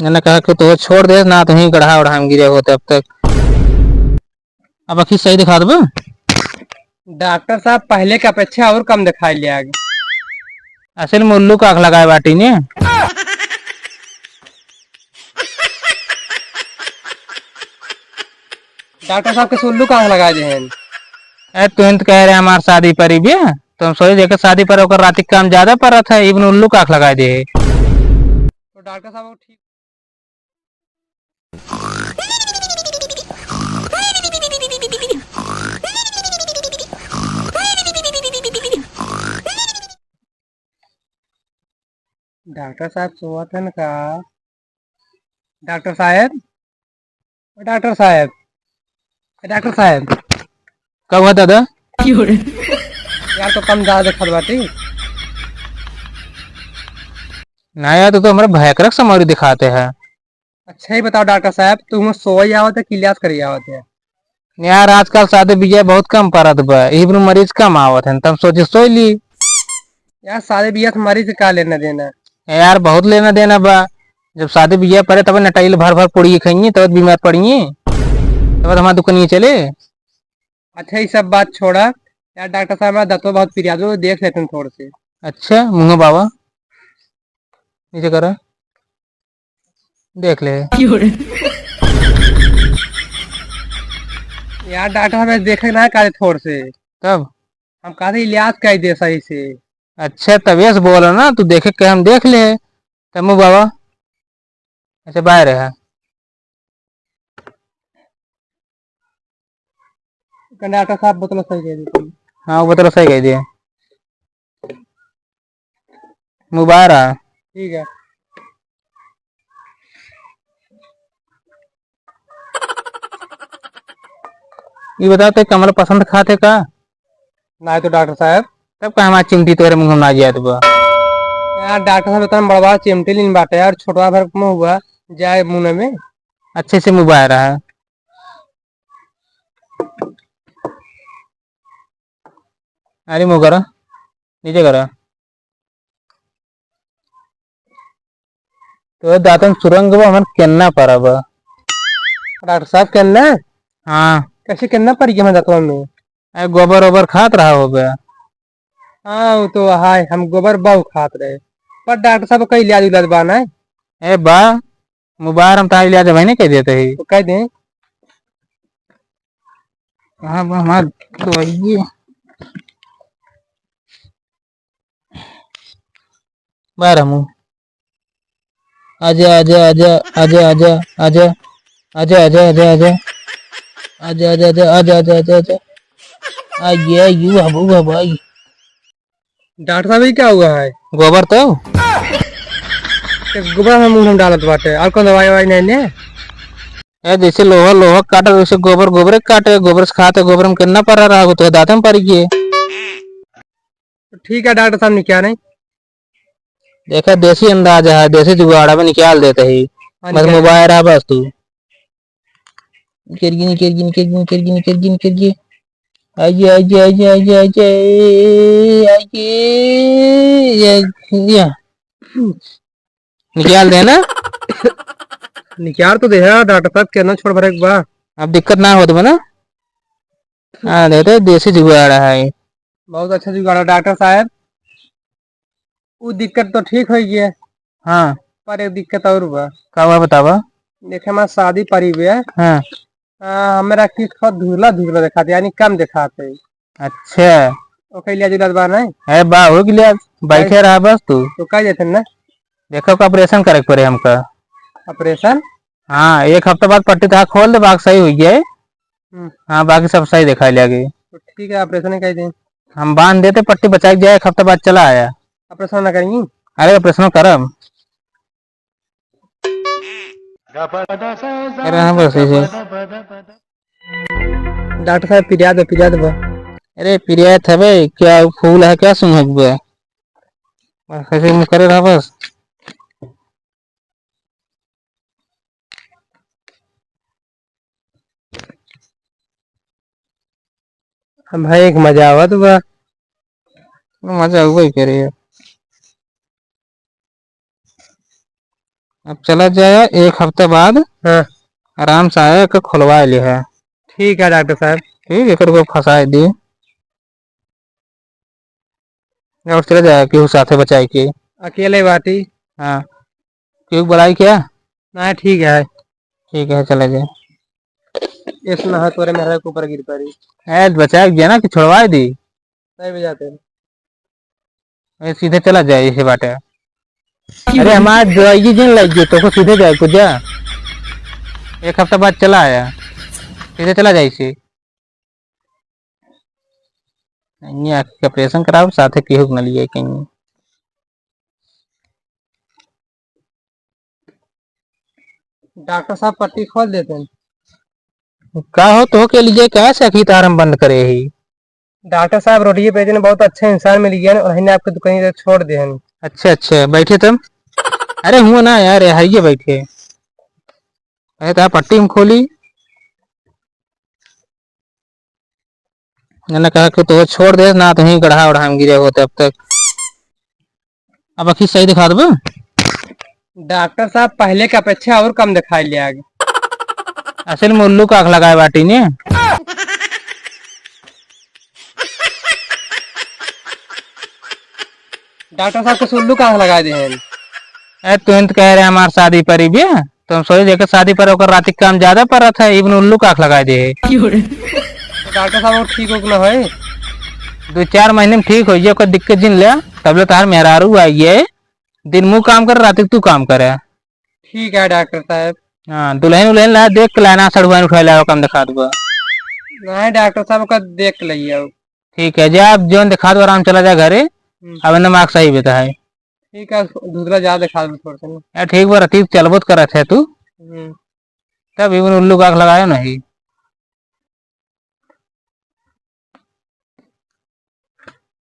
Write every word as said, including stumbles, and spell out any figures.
मैंने कहा कि तो छोड़ दे ना, तो ही गढ़ा उढ़ा में गिरे होते अब तक। अब आँखी सही दिखा देबे। डॉक्टर साहब, पहले के अपेक्षा और कम दिखाई लिया आगे। असल में उल्लू का आँख लगाए बाटी ने। डॉक्टर साहब के उल्लू का आँख लगा दे हैं। ए, तुम तो कह रहे हमार शादी परी भी, तो हम सोचे जेकर शादी पर ओकर राती काम ज्यादा परत है, इवन उल्लू का आँख लगा दे है। तो डॉक्टर साहब, वो ठीक। डॉक्टर साहब सोवत हन का? डॉक्टर साहब, ओ डॉक्टर साहब, ए डॉक्टर साहब। का हुआ दादा? यार, तो कम ज्यादा दिखात बाटी। ना यार, तू तो हमरा भयंकर समरी दिखाते है। अच्छा, ये बताओ डॉक्टर साहब, तू हमें सोवई आवत है कि इलाज करी आवत है? यार, आजकल शादी बियाह बहुत कम परत बा, इही बरु मरीज कम आवत हैं, तब सोची सोई ली। यार, शादी बियाह से मरीज से का लेना देना? ए यार, बहुत लेना देना बा। जब शादी बियाह परे, तब नटाइल भर भर पुड़िये खइये, तब बीमार पड़िये, तब हमार दुकनिये चले। अच्छा, ये सब बात छोड़ा। यार, डॉक्टर साहब, हमारा दतवा बहुत पिरियात बा, देख लेते हैं थोड़े से। अच्छा, मुँह बाबा, नीचे करा, देख ले। यार, डॉक्टर साहब, देखे ना काहे थोड़े से। तब? हम कहते इलाज कर दे सही से। अच्छा, तबे से बोला ना, तू देखे के हम देख ले। तब मुँह बाबा, अच्छा, बाहर है। डॉक्टर साहब, बोतल सही कह दी। हाँ, वो बोतल सही कह दिए। मुबारक। ठीक है। ये बताओ, ते कमल पसंद खाते का? ना तो डॉक्टर साहब। तब का हमार चिमटी तोरे मुँह में ना जात बा? यार डॉक्टर साहब, इतना बड़वा चिमटी लीन बाटे यार, छोटवा भर मुँह हुआ जाए मुँह में। अच्छे से मुँह बाहर रहा। अरे मुँह करा, नीचे करा। तो दातन सुरंग बा, हमन केन्ना परब। डॉक्टर साहब, केन्ना? हाँ। कैसे केन्ना पड़ गया हमारे दातवा में? अरे गोबर ओबर खात रहा होबे। हाँ, वो तो है, हम गोबर बहुत खात रहे। पर डॉक्टर साहब, कई इलाज उलाज बा ना? ए बा, मुबारक, हम तार इलाज भाई नहीं कह देते ही। तो कह दें। कहाँ बा हमार दवाई? बारह मुँह। आजा, आजा, आजा। आजा, आजा, आजा। आजा, आजा, आजा, आजा। आजा, आजा, आजा, आजा, आजा, आजा। आइए, आइए, बाबू, बाबू, आइए। डॉक्टर साहब, ये क्या हुआ है? गोबर तो। ये गोबर में मुँह में डालत बाटे, और कौन दवाई ववाई नहीं ने? ए, जैसे लोहा लोहा काटे, वैसे गोबर गोबरे काटे, गोबर से खाते, गोबर में केन्ना पड़ा रहा, वो तो दांत में पड़ गए। तो ठीक है डॉक्टर साहब, निकाल रहे। देखा, देसी अंदाज है, देसी जुगाड़ में निकाल देते ही। हाँ, बस निकाल। मोबाइल रहा बस तू। निकल गई, निकल गई, निकल गई, निकल गई, निकल गई, निकल गई। आइए, आइए, आइए, आइए, आइए, आइए, या, या। निकाल दे ना। निकाल तो दे है, डॉक्टर साहब, केन्ना छोड़ भरे के बा। अब दिक्कत ना होत बा ना? हाँ, दे दे, देसी जुगाड़ है। बहुत अच्छा जुगाड़ है, डॉक्टर साहब। उ दिक्कत तो ठीक हो गया। हाँ। पर एक दिक्कत और बा। का हुआ, बतावा? देखे, हमार शादी परी बे। हाँ। आ, हमरा की थोड़ा धुरला धुरला देखाते, यानी कम देखाते। अच्छा। ओके, लिया जुलात बा नहीं? है बा, हो गया, बैठे रहा बस तू। तो कह देते ना। देखो, का ऑपरेशन करे के पड़े हमका। ऑपरेशन? हाँ, एक हफ्ता बाद पट्टी तहा खोल दे, बाकी सही हो गया है। हम्म। हाँ, बाकी सब सही दिखाई लिया गई। तो ठीक है, ऑपरेशन ही कह दें। हम बांध देते पट्टी, बचा के जाए, एक हफ्ता बाद चला आया। ऑपरेशन ना करेंगी? अरे, ऑपरेशन करब। अरे हाँ, बस ऐसे। डॉक्टर साहब, पिरियात बा, पिरियात बा। अरे, पिरियात हवे, क्या फूल है, क्या सुंघक बा? बस ऐसे मुँह करे रहा बस। हम भाई, एक मजा आवत बा। मजा हुआ ही करे। अब चला जाए, एक हफ्ता बाद हाँ। आराम से आया, एके खोलवा ले है। ठीक है डॉक्टर साहब। ठीक है, एकर को फंसाए दी। और चला जाए, केहू साथे बचाए के। अकेले बाटी। हाँ। केहू बुलाई क्या? ना, ठीक है। ठीक है, चला जाए। इस ना तोरे मेहरा के ऊपर गिर पड़ी। ए, बचाए के ना कि छोड़वाए दी? नहीं बजाते। ए, सीधे चला जाए, इसे बाटे। अरे, हमार दवाई जिन लाइए, तो को सीधे जाए को जा। एक हफ्ता बाद चला आया, सीधे चला जाए इसे। नहीं, आँख के ऑपरेशन कराओ, साथे केहू के न लिए कहीं। डॉक्टर साहब, पट्टी खोल देते हैं। का हो, तो के लिए कहाँ से आँखी तार हम बंद करे ही? डॉक्टर साहब, रोडिये पे जन बहुत अच्छा इंसान मिल गया और हमने आपके दुकान से छोड़ दे हैं। अच्छा, अच्छा, बैठे तुम। अरे, हुआ ना यार, ये हइये बैठे। अरे, तो पट्टी हम खोली। मैंने कहा कि तो छोड़ दे ना, तो ही गढ़ा उढ़ा हम गिरे होते अब तक। अब आँखी सही दिखा देबे। डॉक्टर साहब, पहले के अपेक्षा और कम दिखाई लिया आगे। असल में उल्लू का आँख लगाए बाटी ने। डॉक्टर साहब, कुछ उल्लू का आँख लगा दे हैं। ए, तुरंत कह रहे हमार शादी परी बे, तो हम सोचे जेकर शादी पर ओकर राती काम ज्यादा परत है, इवन उल्लू का आँख लगाए दे है। तो डॉक्टर साहब, वो ठीक हो कि ना होए? दो चार महीने में ठीक हो जाए, ओकर दिक्कत जिन ले, तब ले तार मेहरारू आई है, दिन मुँह काम करे, राती तू काम करे। ठीक है डॉक्टर साहब। हाँ, दुल्हन उल्हन ला, देख के लाना, सड़ुआइन उठाए लाओ, काम दिखा दूंगा। नहीं डॉक्टर साहब, ओकर देख के लइए आओ। ठीक है, जा आप जौन दिखा दो, आराम चला जा घरे। हम्म। अब इन्हें मार्क्स सही बेटा है। ठीक है, दूसरा जा दिखा दो थोड़ा सा ना। ए, ठीक बा, रतीब चलबो त करत है तू। हम्म। तब इवन उल्लू का आँख लगायो नहीं।